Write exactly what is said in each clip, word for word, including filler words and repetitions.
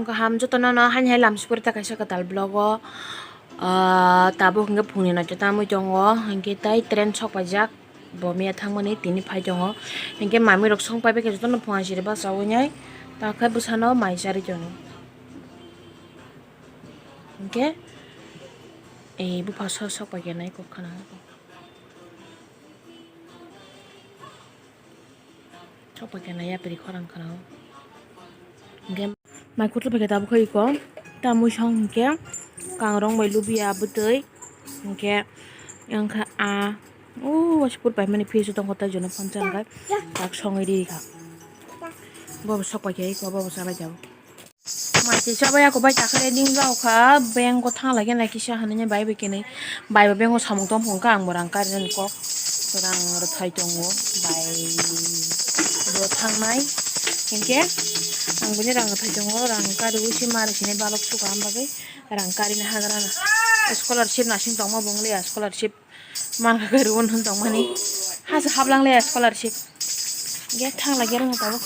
Kaham jotono no haini hai lam sipori ta kaisa kwtal vlog o, ah, tabuk hwnkhe phungni noito tamwi tongo, hwnkhe tai train sok paijak, bo miya thangmani tini phai tongo, hwnkhe mamwi rok song pai bai khe jotono phung siri bachawi nai, takhe bwsano mai charwi tongo, hwnkhe, eh, bupha so sok pai khe nai kok khana. Sok pai khe nai yapri khorang khana o. Hwnkhe mai kutu pai khe tabuk khe iko. Tamwi song hwnkhe kangrong bai lubiya bwtwi. Hwnkhe wngkha a o waisa pur paimani piso tongkha tai jono phone changkha tak songwi rikha. Bobo sok pai khe iko bobo chalai tabuk. Mai twi chabai ako bai takhare ning rao kha, bank o thang lai khe nai kisa hinui bai bai khe nai. Bai bo bank o samung tong phung kha, ang bo rang kari nani kok. Rang rwthai tongo, bai bo thangnai. Hinkhe ang bini rang rwthai tongo, rang kariui se ma rw sinai balok suka, am bagwi rang karini hagrana. Scholarship nasing tongma bo wng liya, scholarship man kha khe rw hwn tongmani. Hasa haplang liya scholarship. Ge thang lai ge rwng tabuk.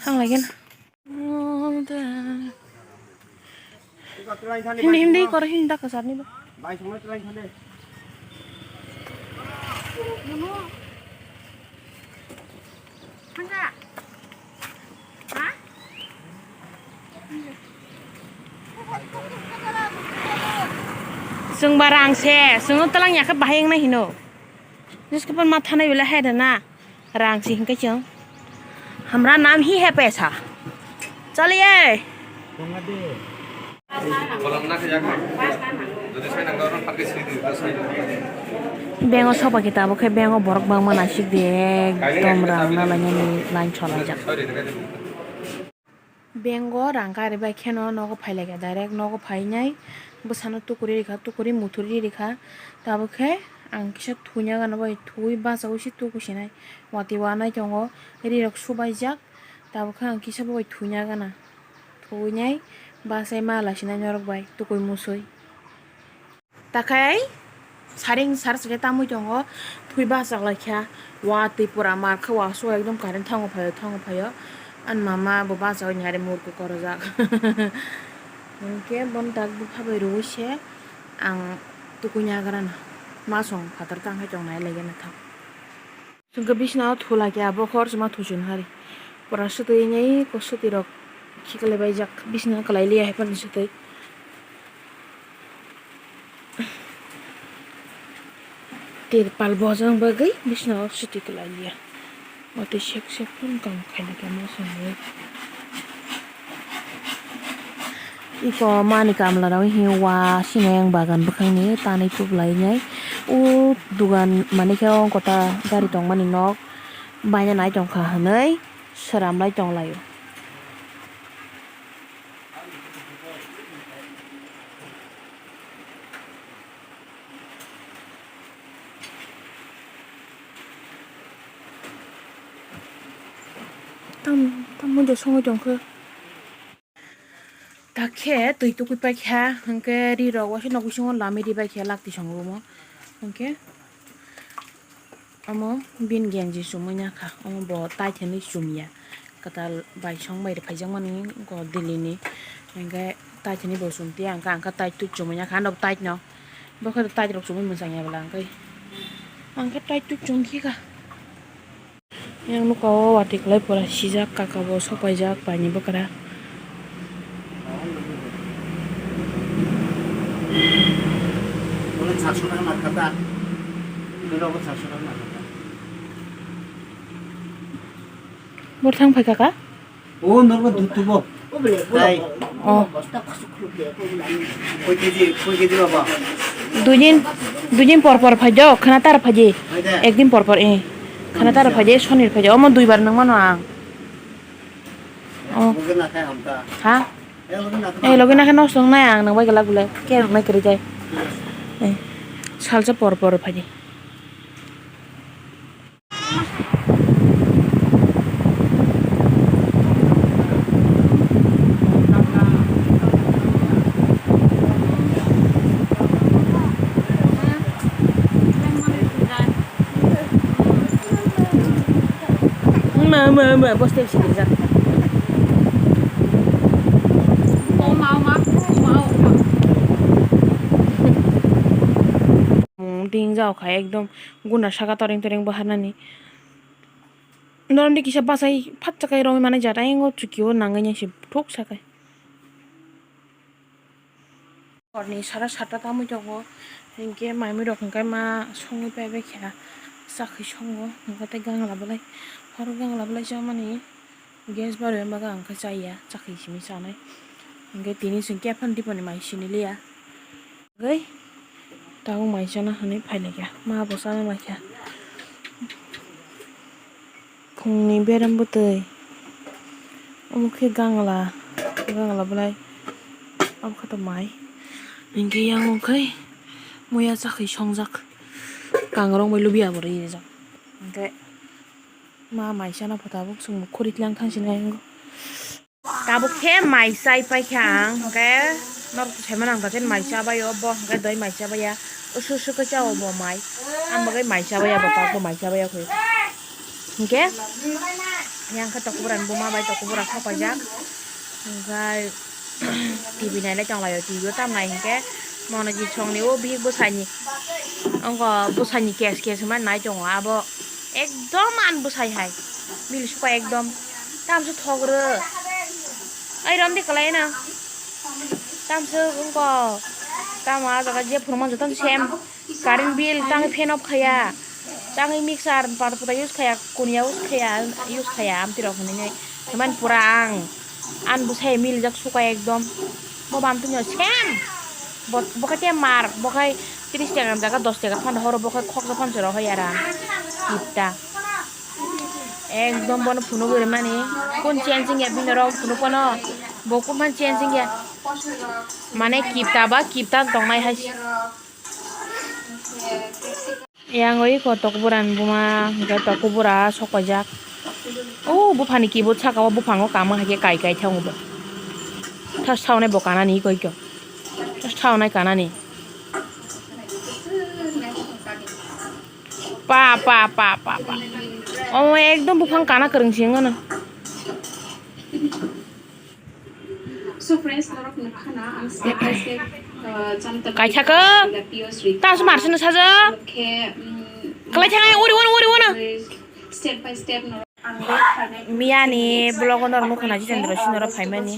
Thang lai gana. Hindi, hindi, koro hindi, dakka sarni ba. Chwng ba rang se, chwng no twlang ya khe bahai wng nai hino. Jiskhe phan ma thanai belai hai rwna. Rang si hinkhe chwng. Hamra nam hi hai paisa. Chaliye. Bank o soba khe tabuk khe bank o borok bangma naisik di ekdom rang na lainani line cholaijak. Bank o rang karibai kheno nogo phailaikha, direct nogo phainai bwsano tukuri rikha, tukuri muthuri rikha. Tabuk khe ang kisa thuina gana bai thwi bachaui se tuku sinai, watwi wanai tongo, ri rok subaijak. Tabuk khe ang kisa bo bai thuina gana, thuinai bachai ma lai sinai norok bai tukui musui. Takhai saring sar se tamui tongo, thwi bachak lai kha, watwi pura mar kha, waso ekdom current thango phaio, thango phaio. Ani mama bo bachai ni hari murko korojak. Hinkhe bono dak bupha bai rwui se ang tukui nagrana, masong phatar tang hai tong nai lai gana thang. Chwngkhe bisina o thulai khe abo hor chwma thuchun hari. Pura swtwi nai ko swtwi rok khiklai baijak bisina kwlai liya hai phano swtwi. Tirpal bojang bagwi bisina o swtwi kwlai liya. Watwi sek sek phano kam khaina khe ma songwi. Iko mani kamla rok hi wa sineng bagan bwkhakni tanwi tuklainai. O dogan mani khe o kota gari tongmani nok baina nai tongkha hinwi swnam lai tonglaio. Tam, tam muido songwi tongkhe. Takhe twi tukui paikha, hinkhe ri rok waisa nok bisingo lami ri baikha lakti song room o. Hinkhe omo bini genji chumui nakha, omo bo tai thani chumya. Kwtal bai song bai rw phaijakmani go Delhi ni. Hinkhe tai thani bo chumtiya, hinkhe ang khe tai twi chumui nakha, ano tai no. Bo khe tai rok chumui mwchang ya bwla, hinkhe ang khe tai twi chumkhikha. Yang nukha o watwi kwlai pura sijak, kaka bo sopaijak paini bwkra. Bwrwi thang phaikha ka? O norok dut tubo. Tai. Oh. Koi kg, koi kg baba? Dui din, dui din por por phai do, khana tar phai di. Phai de. Ek din por por, eh. Khana tar phai di, sonir phai di. Omo dui bar nang mano ang. Oh. Logi na khai hamta. Ha? Eh, logi na khai. Eh, logi na khai nosto nai ang nang bai gala gulai. Ke nang nai kri jai. Eh. Salsa por por phai di. Ama, ama, bo step sikiri jak. Ding jao kha ekdom guna saka toreng toreng bo harnani. Noroni kisa bachai phat chakai romwi manai jat ayang o chukio nangani se thuk sakai. Horni sara satta tamo tongo, hinkhe maimui rok hinkhe ma songwi paibai kha, chakhi songo, hinkhe tei gangla belai, horo gangla belai chamani gas barwi bagwi ang khe chaya, chakhi simi chanai, hinkhe tini chwng khe phano diponi mai sini liya, tei tabuk mai chana hinwi phailaikha, ma bo chana laikha. Phungni berem bwtwi. Omo khe gangla, gangla belai. Omo khe to mai. Hinkhe yang omo khe muya chakhi songjak. Kangrong bai lubia bo rijak. Hinkhe ma mai chana pho tabuk chwng khuri tlang thang sinai. Tabuk khe mai chai paikha ang, hwnkhe norok to saimano ang dakhe mai chabaio, bo hwnkhe doi mai chabaiya, usu usu khe chao bo mai, ang bagwi mai chabaiya, bo tabuk mai chabaiya khe. Hwnkhe yang khe tokobora ni buma bai tokobora sok paijak, hwnkhe T V nailai tonglaio, T V o tam nai hwnkhe Monoji songni o bihik bwsaini, wngkha bwsaini case case hwnmani nai tongo abo. Ekdom ani bwsai hai. Mili suka ekdom. Tamswk thok rw. Ai romdi kwlai na. Tamswk wngkha. Tamo ah jaga je phwrwngma jotono sem. Current bill tangwi fan off khaya. Tangwi mixer pata pata use khaya. Kuniya use khaya. Use khaya amtwi rok hinwi. Hwnmani pura ang. Ani bwsai milijak suka ekdom. Bo bam twnyo sem. Bo, bo khai te mar. Bo khai tris taka ni jaga dos taka phano horo, bo khai khoksa phano chwra hoi ara. Kipta. Ekdom bono phunuk rimani. Kun changing ya bini rok phunuk bono. Bo kun phan changing ya. Mane kipta ba kipta tongnai hai. Yang oi ko tokbura ni buma, hwnkhe tokbura sok paijak. O buphani keyboard saka o buphango kama hai khe kai kai thango bo. Thas thaunai bo kanani koi kyo. Thas thaunai kanani. Pa, pa, pa, pa, pa. O ekdom buphang kana kwrwng se wngano. So friends, norok nukha na ang step by step, uh, cham tabuk Kaisa khe. Piyos ri. Ta se mar sino saja. Khe, mm, Kalai thang uri uri uri uri. Step by step norok ang rok khainai. Miyani vlog o norok nukha na Jitendra Singh norok phaimani.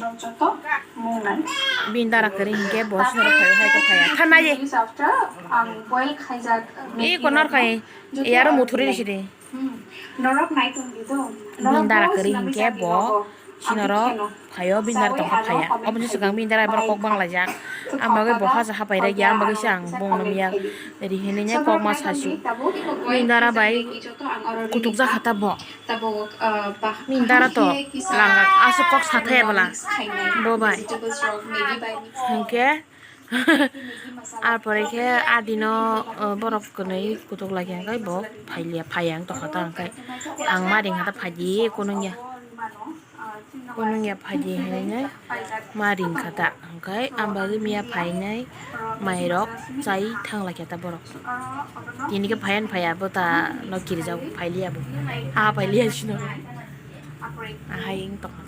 Bini dara kwrwi hinkhe bo sino rok phaiwi hai khe phaiya. Thanai je. After ang boil khaijak. I konar khai. Yaro muthuri risi de. Hmm. Norok nai tong di do. Bini dara kwrwi hinkhe bo sinorok phaio, bini dara tongkha phaiya. Obo se swkang bini dara borok kok banglaijak. Ang bagwi bo hacha hapai rwgya, ang bagwi se ang bongno miya ri hinwi kok ma sasio. Bini dara bai kutukjak kha ta bo. Bini dara to langa aswk kok sathaya bwla bo bai. Hinkhe Ar pore khe a dino, uh, borok kwnwi kutuk lai khe hwnkhe bo phailiya, phaiya wng tongkha ta hwnkhe ang ma ring kha ta phaidi kunungya, kunungya phaidi hinwi ma ring kha ta hwnkhe ang bagwi miya phainai mairok chai thang lai kha ta borok. Tini khe phaiyan phaiya bo ta no kirjak phailiya bo, a phailiya sino ahai wng tongkha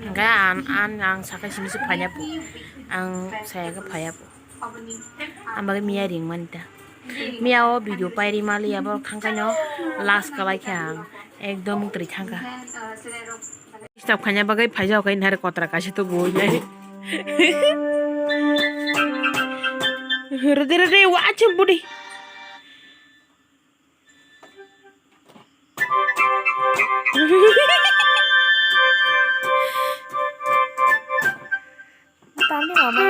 hwnkhe ang, ang, ang sakha simi se phaiya bo. Ang saya khe phaiya bo. Ang bagwi miya ringmani ta. Miya o video pairi maliya borok thangkhaino last kwlai khe ang ekdom muktri thangkha. Disturb khaina bagwi phaijak khe nare kotra kaisa to bui nai. Rede rede wa chum budi. Tamni mama.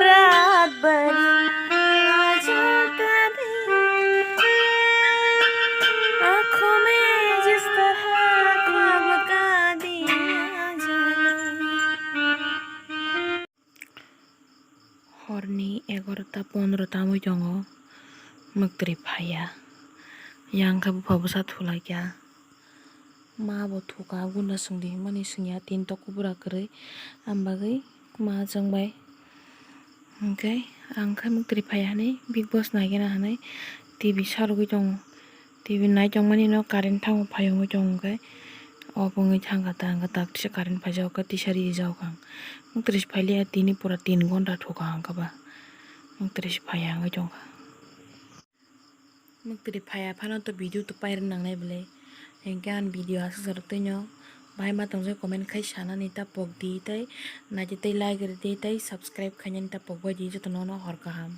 Raat bhar aaj kya kare, aankhon mein jis tarah khwab ka diya jale. Horni egarota pondro tamo tongo, mwktwi phaiya. Yang khe bupha bwsa thulaikha. Ma bo thuka, gunda swngdi hwnmani swngya, tini tok kubura kwrwi. Ang bagwi ma chwng bai Hwnkhe ang khe muktri phaiya hinwi Bigg Boss naigena hinwi T V sarwgwi tongo. T V nai tongmani no current thango phai wngwi tongo hwnkhe off wngwi thangkha ta hwnkhe tak tisa current phaijago khe tisa rijago kha ang. Muktri se phailiya tini pura tin ghonta thukha hwnkhe ba muktri se phaiya wngwi tongkha. Muktri phaiya phano to video to pairwk nangnai bwle. Hwnkhe ang video aswk jorok twino bahai ma tongjak comment khai sanani ta pokdi tei naidi tei like rwdi tei subscribe khainani ta pokbaidi jotono no hor kaham.